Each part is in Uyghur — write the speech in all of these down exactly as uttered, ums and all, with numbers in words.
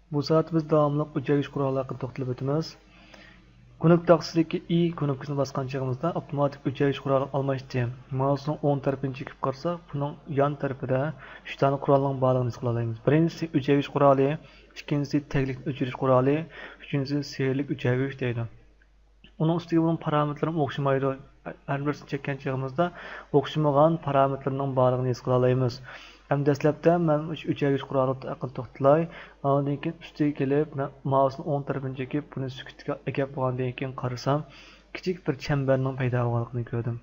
بۇ سائەتتە بىز داۋاملىق ئۆچۈرگۈچ قورالى ھەققىدە توختىلىپ ئۆتىمىز. كۇنۇپكا تاختىسىدىكى ئى كۇنۇپكىسىنى باسقان چېغىمىزدا ئاپتوماتىك ئۆچۈرگۈچ قورالىغا ئالماشتى. مائۇسنىڭ ئوڭ تەرىپىنى چېكىپ قارىساق، بۇنىڭ يان تەرىپىدە ئۈچ دانە قورالنىڭ بارلىقىنى ھېس قىلالايمىز. بىرىنچىسى ئۆچۈرگۈچ قورالى، ئىككىنچىسى تەگلىكنى ئۆچۈرۈش قورالى، ئۈچىنچىسى سېھىرلىك ئۆچۈرگۈچ دەيدۇ. ئۇنىڭ ئۈستىگە بۇنىڭ پارامېتىرلىرىمۇ ئوخشىمايدۇ. ھەر بىرسىنى چەككەن چېغىمىزدا ئوخشىمىغان پارامېتىرلىرىنىڭ بارلىقىنى ھېس قىلالايمىز. ئەمدى دەسلەپتە مەن مۇشۇ ئۆچۈرگۈچ قورالى ھەققىدە توختىلاي. ئاندىن كېيىن ئۈستىگە كېلىپ، مەن مائۇسنىڭ ئوڭ تەرىپىنى چېكىپ، بۇنى سۈكۈتكە ئەكەپ بولغاندىن كېيىن قارىسام، كىچىك بىر چەمبەرنىڭ پەيدا بولغانلىقىنى كۆردۈم.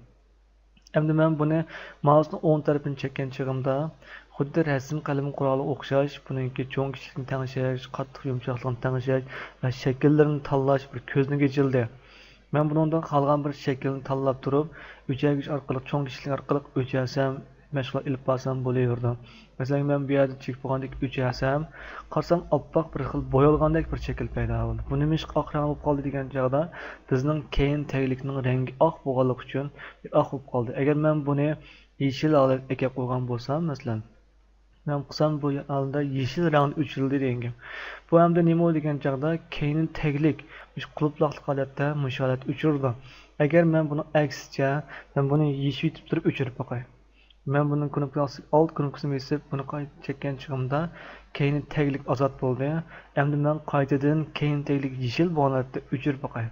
ئەمدى مەن بۇنى مائۇسنىڭ ئوڭ تەرىپىنى چەككەن چېغىمدا، خۇددى رەسىم قەلىمى قورالىغا ئوخشاش، بۇنىڭكى چوڭ كىچىكلىكىنى تەڭشەش، قاتتىق يۇمشاقلىقىنى تەڭشەش ۋە شەكىللىرىنى تاللاش بىر كۆزنىڭ ئېچىلدى. مەن بۇنىڭدىن خالىغان بىر شەكىلنى تاللاپ تۇرۇپ، ئۆچەرگۈچ ئارقىلىق، چوڭ كىچىكلىك ئارقىلىق ئۆچەرسەم، مەشغۇلات ئېلىپ بارسام بولۇۋېرىدۇ. مەسىلەن، مەن بۇ يەردە چېكىپ بولغاندىكىن ئۆچەرسەم، قارىسام، ئاپئاق بىر خىل بويالغاندەك بىر شەكىل پەيدا بولدى. بۇ نېمىشقا ئاق رەڭ بولۇپ قالدى دېگەن چاغدا، بىزنىڭ كەينى تەگلىكنىڭ رەڭگى ئاق بولغانلىقى ئۈچۈن ئاق بولۇپ قالدى. ئەگەر مەن بۇنى يېشىل ھالەتكە ئەكەپ قويغان بولسام، مەسىلەن، مەن قىلسام بۇ ھالدا يېشىل رەڭدە ئۆچۈرۈلدى دېگەن گەپ. بۇ ئەمدى نېمە دېگەن چاغدا، كەينى تەگلىك مۇشۇ قۇلۇپلاقلىق ھالەتتە مۇشۇ ھالەتتە ئۆچۈرۈلىدۇ. ئەگەر مەن بۇنىڭ ئەكسىچە، مەن بۇنى يېشىۋېتىپ تۇرۇپ ئۆچۈرۈپ باقاي. مەن بۇنىڭ كۇنۇپكىسى، ئالت كۇنۇپكىسىنى بېسىپ، بۇنى قايتا چەككەن چېغىمدا، كەينى تەگلىك ئازاد بولدى. ئەمدى مەن قايتىدىن كەينى تەگلىك يېشىل بولغان ھالەتتە ئۆچۈرۈپ باقاي.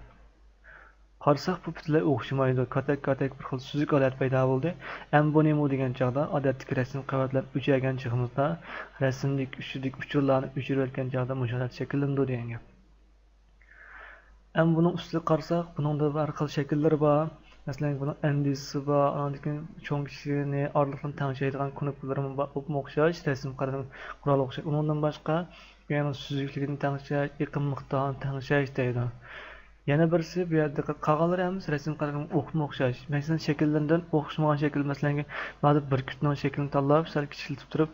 قارىساق، بۇ پۈتۈنلەي ئوخشىمايدۇ. كاتەك-كاتەك بىر خىل سۈزۈك ھالەت پەيدا بولدى. ئەمما بۇ نېمە دېگەن چاغدا، ئادەتتىكى رەسىم قەۋەتلەر ئۆچەرگەن چېغىمىزدا، رەسىمدىكى ئۈستىدىكى ئۇچۇرلارنى ئۆچۈرۈۋەتكەن چاغدا مۇشۇ ھالەت شەكىللىنىدۇ دېگەن گەپ. ئەمما بۇنىڭ ئۈستىگە قارىساق، بۇنىڭدا ھەر خىل شەكىللىرى بار. مەسىلەن، بۇنىڭ ئەندىزىسى بار، ئاندىن كېيىن چوڭ كىچىكلىكىنى، ئارىلىقنى تەڭشەيدىغان كۇنۇپكىلىرىمۇ بار، ئوپمۇ ئوخشاش، رەسىم قەلىمى قورالى ئوخشاش. ئۇنىڭدىن باشقا، يەنى سۈزۈكلۈكىنى تەڭشەش، ئېقىم مىقدارىنى تەڭشەش دەيدۇ. يەنە بىرسى، بۇ يەردە قالغانلىرى ھەممىسى رەسىم قەلىمى ئوپمۇ ئوخشاش. مەسىلەن، شەكىللىرىدىن ئوخشىمىغان شەكىل، مەسىلەن، مانا بۈركۈتنىڭ شەكلىنى تاللاپ، سەل كىچىكلىتىپ تۇرۇپ،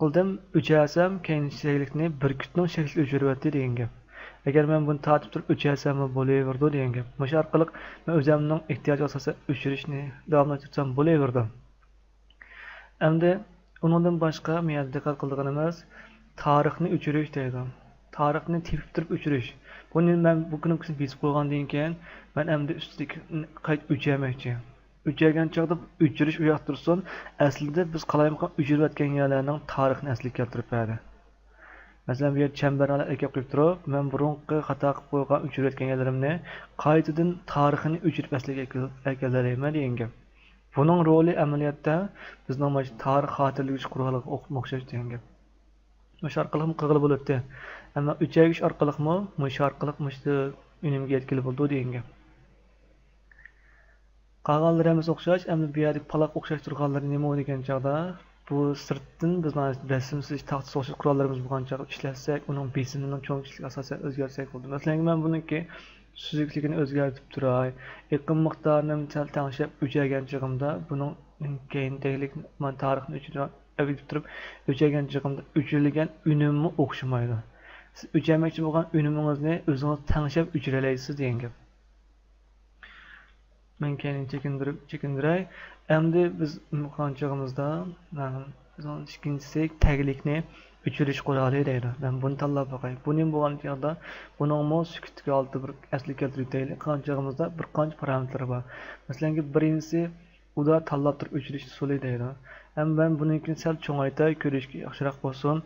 قىلدىم، ئۆچەرسەم، كەينى تەگلىكنى بۈركۈتنىڭ شەكلىدە ئۆچۈرۈۋەتتى دېگەن گەپ. ئەگەر مەن بۇنى تارتىپ تۇرۇپ ئۆچەرسەممۇ بولۇۋېرىدۇ دېگەن گەپ. مۇشۇ ئارقىلىق مەن ئۆزۈمنىڭ ئېھتىياجىغا ئاساسەن ئۆچۈرۈشنى داۋاملاشتۇرسام بولۇۋېرىدۇ. ئەمدى ئۇنىڭدىن باشقا مەن دىققەت قىلىدىغىنىمىز، تارىخنى ئۆچۈرۈش دەيدۇ. تارىخنى تېپىپ تۇرۇپ ئۆچۈرۈش. بۇنى مەن بۇ كۇنۇپكىسىنى بېسىپ قويغاندىن كېيىن، مەن ئەمدى ئۈستىدىكى قايتا ئۆچۈرمەكچى. ئۆچۈرگەن چاغدا ئۆچۈرۈش ئۇياق تۇرسۇن، ئەسلىدە بىز قالايمىقان ئۆچۈرۈۋەتكەن يەرلەرنىڭ تارىخىنى ئەسلىگە كەلتۈرۈپ بەردى. مەسىلەن، بۇ يەردە چەمبەرنى ئەكەپ قويۇپ تۇرۇپ، مەن بۇرۇنقى خاتا قىلىپ قويغان، ئۆچۈرۈۋەتكەن يەرلىرىمنى قايتىدىن تارىخىنى ئۆچۈرۈپ ئەسلىگە ئەكەل-، ئەكېلەلەيمەن دېگەن گەپ. بۇنىڭ رولى ئەمەلىيەتتە بىزنىڭ مانا شۇ تارىخ خاتىرىلىگۈچ قورالىغا ئوخ-، ئوخشاش دېگەن گەپ. مۇشۇ ئارقىلىقمۇ قىلغىلى بولاتتى. ئەمما ئۆچەرگۈچ ئارقىلىقمۇ، مۇشۇ ئارقىلىق مۇشۇ ئۈنۈمگە يەتكىلى بولىدۇ دېگەن گەپ. قالغانلىرى ھەممىسى ئوخشاش، ئەمدى بۇ يەردىكى پالاققا ئوخشاش تۇرغانلىرى نېمە دېگەن چاغدا، بۇ سىرتتىن بىز مانا رەسىم سىزىش تاختىسىغا ئوخشاش قوراللىرىمىز بولغان چاغدا ئىشلەتسەك، ئۇنىڭ بېسىمىنىڭ چوڭ كىچىكلىكىگە ئاساسەن ئۆزگەرتسەك بولىدۇ. مەسىلەن، مەن بۇنىڭكى سۈزۈكلۈكىنى ئۆزگەرتىپ تۇراي، ئېقىم مىقدارىنى سەل تەڭشەپ ئۆچەرگەن چېغىمدا، بۇنىڭ كەينى تەگلىك مانا تارىخنى ئۆچۈرۈپ، ئەۋېتىپ تۇرۇپ ئۆچەرگەن چېغىمدا ئۆچۈرۈلگەن ئۈنۈممۇ ئوخشىمايدۇ. سىز ئۆچەرمەكچى بولغان ئۈنۈمىڭىزنى ئۆزىڭىز تەڭشەپ ئۆچۈرەلەيسىز دېگەن گەپ. مەن كەينىگە چېكىندۈرۈپ، چېكىندۈرەي. ئەمدى بىز قىلغان چېغىمىزدا، مەن، بىزنىڭ ئىككىنچىسى تەگلىكنى ئۆچۈرۈش قورالى دەيدۇ. مەن بۇنى تاللاپ باقاي. بۇ نېمە بولغان چاغدا، بۇنىڭمۇ سۈكۈتتىكى ھالىتى بىر ئەسلىگە كەلتۈرۈپ دەيلى. قىلغان چېغىمىزدا بىر قانچە پارامېتىر بار. مەسىلەنكى، بىرىنچىسى ئۇدا تاللاپ تۇرۇپ ئۆچۈرۈش ئۇسۇلى دەيدۇ. ئەمما مەن بۇنىڭكىنى سەل چوڭايتاي، كۆرۈشكە ياخشىراق بولسۇن.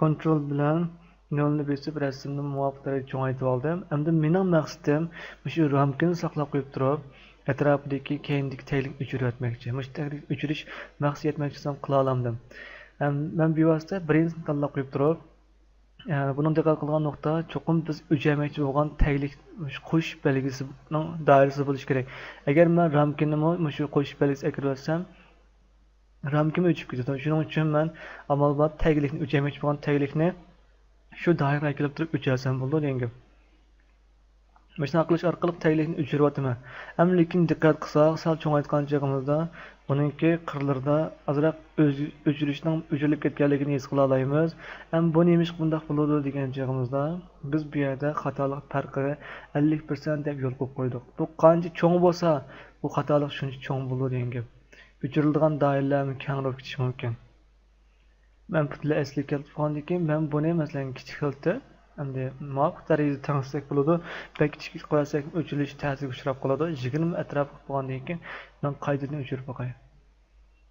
كونترول بىلەن نۆلنى بېسىپ، رەسىمنى مۇۋاپىق دەرىجىدە چوڭايتىۋالدىم. ئەمدى مېنىڭ مەقسىتىم مۇشۇ رامكىنى ساقلاپ قويۇپ تۇرۇپ، ئەتراپىدىكى كەينىدىكى تەگلىكنى ئۆچۈرۈۋەتمەكچى. مۇشۇ تەگلىكنى ئۆچۈرۈش مەقسىتىمنى يەتمەكچى بولسام قىلالامدىم. ئەم، مەن بىۋاسىتە بىرىنچىسىنى تاللاپ قويۇپ تۇرۇپ، ئە، بۇنىڭ دىققەت قىلغان نۇقتا، چوقۇم بىز ئۆچەرمەكچى بولغان تەگلىك مۇشۇ قوشۇش بەلگىسىنىڭ دائىرىسىدە بولۇشى كېرەك. ئەگەر مەن رامكىنىمۇ مۇشۇ قوشۇش بەلگىسىگە ئەكىرىۋەتسەم، رامكىم ئۆچۈپ كېتىدۇ. شۇنىڭ ئۈچۈن مەن ئامال بار تەگلىكنى، ئۆچەرمەكچى بولغان تەگلىكنى شۇ دائىرىگە كېلىپ تۇرۇپ ئۆچەرسەم بولىدۇ دېگەن گەپ. مۇشۇنداق قىلىش ئارقىلىق تەگلىكنى ئۆچۈرۈۋاتىمەن. ئەمما لېكىن دىققەت قىلساق، سەل چوڭايتقان چېغىمىزدا بۇنىڭكى قىرلىرىدا ئازراق ئۆز-، ئۆچۈرۈشنىڭ ئۆچۈرۈلۈپ كەتكەنلىكىنى ھېس قىلالايمىز. ئەمما بۇ نېمىشقا بۇنداق بولىدۇ دېگەن چېغىمىزدا، بىز بۇ يەردە خاتالىق پەرقىنى ئەللىك پىرسەنت دەپ يول قويۇپ قويدۇق. بۇ قانچە چوڭ بولسا، بۇ خاتالىق شۇنچە چوڭ بولىدۇ دېگەن گەپ. ئۆچۈرۈلىدىغان دائىرىلەرمۇ كەڭ بولۇپ كېتىشى مۇمكىن. مەن پۈتۈنلەي ئەسلىگە كەلتۈرۈپ بولغاندىن كېيىن، مەن بۇنى، مەسىلەن، كىچىك خىلىتى، ئەمدى مۇۋاپىق دەرىجىدە تەڭشىسەك بولىدۇ. بەك كىچىك قىلىۋەتسەك، ئۆچۈرۈلۈش تەسىرگە ئۇچراپ قالىدۇ. يىگىرمە ئەتراپىغا بولغاندىن كېيىن، مەن قايتىدىن ئۆچۈرۈپ باقاي.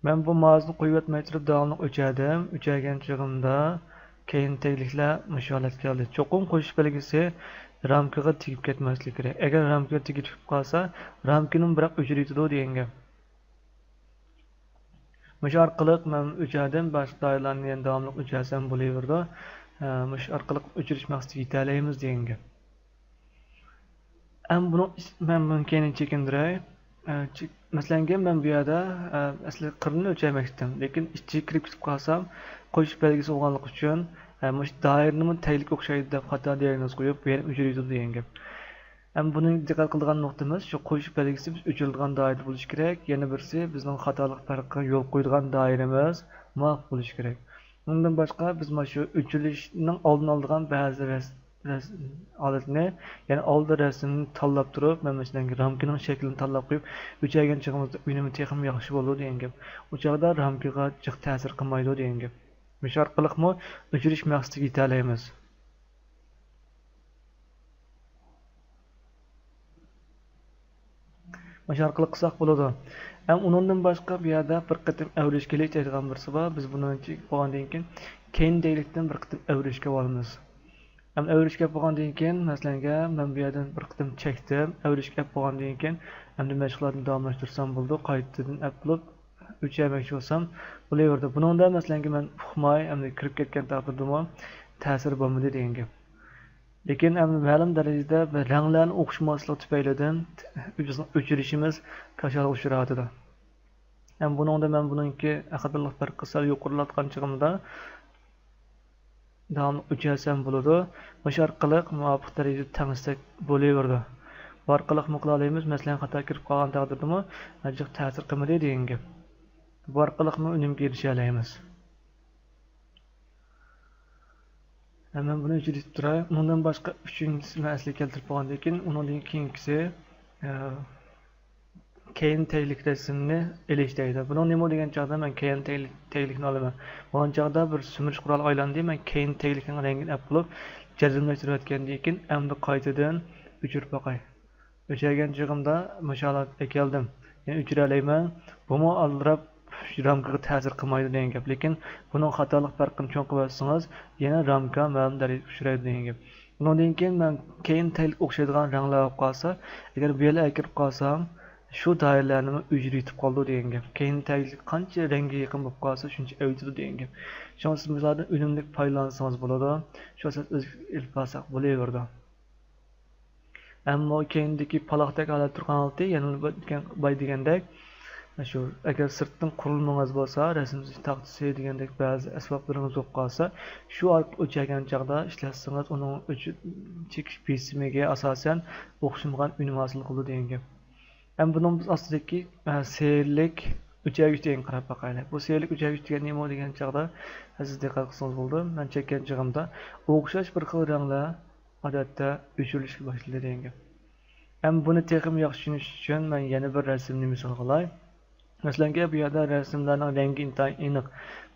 مەن بۇ مائۇسنى قويۇۋەتمەي تۇرۇپ، داۋاملىق ئۆچۈردۈم. ئۆچۈرگەن چېغىمدا كەينى تەگلىكلەر مۇشۇ ھالەتكە كەلدى. چوقۇم قوشۇش بەلگىسى رامكىغا تېگىپ كەتمەسلىكى كېرەك. ئەگەر رامكىغا تېگىپ كېتىپ قالسا، رامكىنىمۇ بىراق ئۆچۈرۈۋېتىدۇ دېگەن گەپ. مۇشۇ ئارقىلىق مەن ئۆچۈردۈم، باشقا دائىرىلەرنى يەنە داۋاملىق ئۆچۈرسەم بولۇۋېرىدۇ. ئە، مۇشۇ ئارقىلىق ئۆچۈرۈش مەقسىتىگە يېتەلەيمىز دېگەن گەپ. ئەمما بۇنىڭ ئىچ-، مەن بۇنى كەينىگە چېكىندۈرەي. ئە، چېك-، مەسىلەنكى، مەن بۇ يەردە، ئە، ئەسلى قىرىنى ئۆچۈرمەكچىدىم، لېكىن ئىچىگە كىرىپ كېتىپ قالسام، قوشۇش بەلگىسى بولغانلىقى ئۈچۈن، ئە، مۇشۇ دائىرىنىمۇ تەگلىككە ئوخشايدۇ دەپ خاتا دىياگنوز قويۇپ، بۇ يەرنى ئۆچۈرۈۋېتىدۇ دېگەن گەپ. ئەمما بۇنى دىققەت قىلىدىغان نۇقتىمىز، شۇ قوشۇش بەلگىسى بىز ئۆچۈرىدىغان دائىرىدە بولۇشى كېرەك، يەنە بىرسى، بىزنىڭ خاتالىق پەرقىگە يول قويىدىغان دائىرىمىز مۇۋاپىق بولۇشى كېرەك. ئۇنىڭدىن باشقا، بىز مانا شۇ ئۆچۈرۈلۈشنىڭ ئالدىنى ئالىدىغان بەزى رەس-، رەس-، ھالەتنى، يەنى ئالدى رەسىمنى تاللاپ تۇرۇپ، مەن مەسىلەن، رامكىنىڭ شەكلىنى تاللاپ قويۇپ، ئۆچۈرگەن چېغىمىزدا ئۈنۈمى تېخىمۇ ياخشى بولىدۇ دېگەن گەپ. ئۇ چاغدا رامكىغا جىق تەسىر قىلمايدۇ دېگەن گەپ. مۇشۇ ئارقىلىقمۇ ئۆچۈرۈش مەقسىتىگە يېتەلەيمىز. مۇشۇ ئارقىلىق قىلساق بولىدۇ. ھەم ئۇنىڭدىن باشقا بۇ يەردە بىر قېتىم ئەۋرىشكە ئېلىش دەيدىغان بىرسى بار. بىز بۇنى بولغاندىن كېيىن، كەينى تەگلىكتىن بىر قېتىم ئەۋرىشكە ئالىمىز. ھەم ئەۋرىشكە ئەپ بولغاندىن كېيىن، مەسىلەنگە، مەن بۇ يەردىن بىر قېتىم چەكتىم. ئەۋرىشكە ئەپ بولغاندىن كېيىن، ئەمدى مەشغۇلاتنى داۋاملاشتۇرسام بولىدۇ. قايتىدىن ئەپ بولۇپ، ئۆچۈرمەكچى بولسام بولۇۋېرىدۇ. بۇنىڭدا، مەسىلەنكى، مەن ئۇقماي، ئەمدى كىرىپ كەتكەن تەقدىردىمۇ تەسىر بولمىدى دېگەن گەپ. لېكىن ئەمدى مەلۇم دەرىجىدە بىر رەڭلەرنىڭ ئوخشىماسلىقى تۈپەيلىدىن بىزنىڭ ئۆچۈرۈشىمىز كاشالغا ئۇچراۋاتىدۇ. ھەم بۇنىڭدا مەن بۇنىڭكى خاتالىق پەرقى سەل يۇقىرىلاتقان چېغىمدا داۋاملىق ئۆچۈرسەم بولىدۇ. مۇشۇ ئارقىلىق مۇۋاپىق دەرىجىدە تەڭشىسەك بولۇۋېرىدۇ. بۇ ئارقىلىقمۇ قىلالايمىز. مەسىلەن، خاتا كىرىپ قالغان تەقدىردىمۇ جىق تەسىر قىلمىدى دېگەن گەپ. بۇ ئارقىلىقمۇ ئۈنۈمگە ئېرىشەلەيمىز. ھە، مەن بۇنى ئۆچۈرۈپ تۇراي. ئۇنىڭدىن باشقا ئۈچىنچىسى مەن ئەسلىگە كەلتۈرۈپ بولغاندىن كېيىن، ئۇنىڭدىن كېيىنكىسى، ئە، كەينى تەگلىك رەسىمنى ئېلىش دەيدۇ. بۇنىڭ نېمە دېگەن چاغدا مەن كەينى تەگلىك، تەگلىكنى ئالىمەن. بولغان چاغدا بىر سۈمۈرۈش قورالى ئايلاندى. مەن كەينى تەگلىكنىڭ رەڭگىنى ئەپ بولۇپ، جەزملەشتۈرۈۋەتكەندىن كېيىن، ئەمدى قايتىدىن ئۆچۈرۈپ باقاي. ئۆچۈرگەن چېغىمدا مۇشۇ ھالەتكە كەلدىم. يەنە ئۆچۈرەلەيمەن. بۇمۇ ئالدىراپ رامكىغا تەسىر قىلمايدۇ دېگەن گەپ. لېكىن بۇنىڭ خاتالىق پەرقىنى چوڭ قىلىۋەتسىڭىز، يەنە رامكا مەلۇم دەرىجىدە ئۇچرايدۇ دېگەن گەپ. ئۇنىڭدىن كېيىن مەن كەينى تەگلىك ئوخشايدىغان رەڭلەر بولۇپ قالسا، ئەگەر بۇ يەرلەرگە كىرىپ قالسام، شۇ دائىرىلەرنىمۇ ئۆچۈرۈۋېتىپ قالىدۇ دېگەن گەپ. كەينى تەگلىك قانچە رەڭگە يېقىن بولۇپ قالسا، شۇنچە ئەۋېتىدۇ دېگەن گەپ. شۇڭا سىز مۇشۇلاردىن ئۈنۈملۈك پايدىلانسىڭىز بولىدۇ. شۇ ئاساس ئۆزگىرتىپ ئېلىپ بارساق بولۇۋېرىدۇ. ئەمما كەينىدىكى پالاقتەك ھالەتتە تۇرغان ھالىتى يەنە باي دېگەندەك، شۇ، ئەگەر سىرتتىن قۇرۇلمىڭىز بولسا، رەسىم تاختىسى دېگەندەك بەزى ئەسۋابلىرىڭىز بولۇپ قالسا، شۇ ئارقىلىق ئۆچۈرگەن چاغدا ئىشلەتسىڭىز، ئۇنىڭ ئۆچ-، چېكىش بېسىمىگە ئاساسەن ئوخشىمىغان ئۈنۈم ھاسىل قىلىدۇ دېگەن گەپ. ئەمما بۇنىڭ بىز ئاستىدىكى، ئە، سېرىلىك ئۆچۈرگۈچ دېگەنگە قاراپ باقايلى. بۇ سېرىلىك ئۆچۈرگۈچ دېگەن نېمە دېگەن چاغدا، سىز دىققەت قىلسىڭىز بولىدۇ. مەن چەككەن چېغىمدا ئوخشاش بىر خىل رەڭلەر ئادەتتە ئۆچۈرۈلۈشكە باشلىدى دېگەن گەپ. ھەم بۇنى تېخىمۇ ياخشى چۈشىنىش ئۈچۈن مەن يەنە بىر رەسىمنى مىسالغا ئالاي. مەسىلەنكى، بۇ يەردە رەسىملەرنىڭ رەڭگى ئىنتايىن ئېنىق.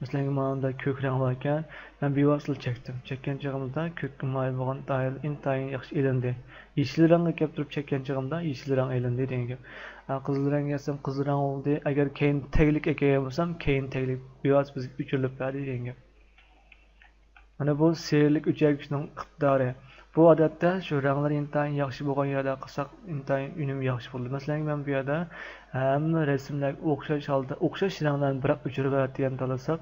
مەسىلەنكى، مانا بۇنداق كۆك رەڭ باركەن، مەن بىۋاسىتە چەكتىم. چەككەن چېغىمدا كۆككە مايىل بولغان دائىرە ئىنتايىن ياخشى ئېلىندى. يېشىل رەڭگە كەپتۈرۈپ چەككەن چېغىمدا يېشىل رەڭ ئېلىندى دېگەن گەپ. ئە، قىزىل رەڭگە كەلسەم قىزىل رەڭ بولدى. ئەگەر كەينى تەگلىك ئەكەلگەن بولسام، كەينى تەگلىك بىۋاسىتە بىزگە ئۆچۈرۈلۈپ بەردى دېگەن گەپ. مانا بۇ سېرىلىك ئۆچۈرگۈچنىڭ ئىقتىدارى. بۇ ئادەتتە شۇ رەڭلىرى ئىنتايىن ياخشى بولغان يەردە قىلساق، ئىنتايىن ئۈنۈمى ياخشى بولىدۇ. مەسىلەن، مەن بۇ يەردە ھەممە رەسىملەرگە ئوخشاش ھالدا، ئوخشاش رەڭلەرنى بىراق ئۆچۈرۈۋەت دېگەننى تاللىساق،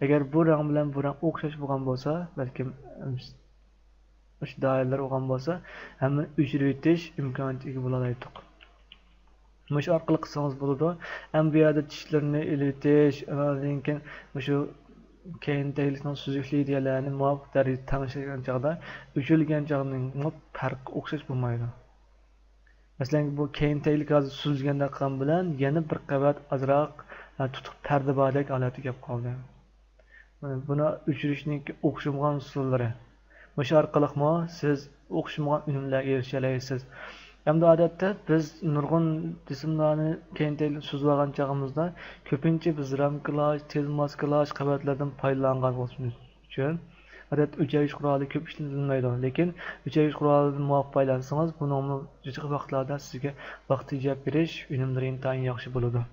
ئەگەر بۇ رەڭ بىلەن بۇ رەڭ ئوخشاش بولغان بولسا، بەلكىم مۇشۇ دائىرىلەر بولغان بولسا، ھەممىنى ئۆچۈرۈۋېتىش ئىمكانىيىتىگە ئىگە بولالايتتۇق. مۇشۇ ئارقىلىق قىلسىڭىز بولىدۇ. ھەم بۇ يەردە چىشلىرىنى ئېلىۋېتىش، ئاندىن كېيىن مۇشۇ كەينى تەگلىكنىڭ سۈزۈكلۈكى دېگەنلەرنى مۇۋاپىق دەرىجىدە تەڭشىگەن چاغدا، ئۆچۈرۈلگەن چاغنىڭمۇ پەرقى ئوخشاش بولمايدۇ. مەسىلەن، بۇ كەينى تەگلىك ھازىر سۈزۈلگەندەك قىلغان بىلەن يەنە بىر قەۋەت ئازراق، ئە، تۇتۇق پەردە باردەك ھالەتتە كەپ قالدى. بۇنى ئۆچۈرۈشنىڭكى ئوخشىمىغان ئۇسۇللىرى. مۇشۇ ئارقىلىقمۇ سىز ئوخشىمىغان ئۈنۈملەرگە ئېرىشەلەيسىز. ئەمدى ئادەتتە بىز نۇرغۇن جىسىملارنى كەينى تەگلىك سۈزۈۋالغان چېغىمىزدا، كۆپىنچە بىز رامكىلاش، تېز ماسكىلاش قەۋەتلەردىن پايدىلانغان بولۇشىمىز ئۈچۈن، ئادەتتە ئۆچۈرگۈچ قورالى كۆپ ئىشلىتىلمەيدۇ. لېكىن ئۆچۈرگۈچ قورالىدىن مۇۋاپىق پايدىلانسىڭىز، بۇنىڭمۇ جىق ۋاقىتلاردا سىزگە ۋاقىت تېجەپ بېرىش ئۈنۈملىرى ئىنتايىن ياخشى بولىدۇ.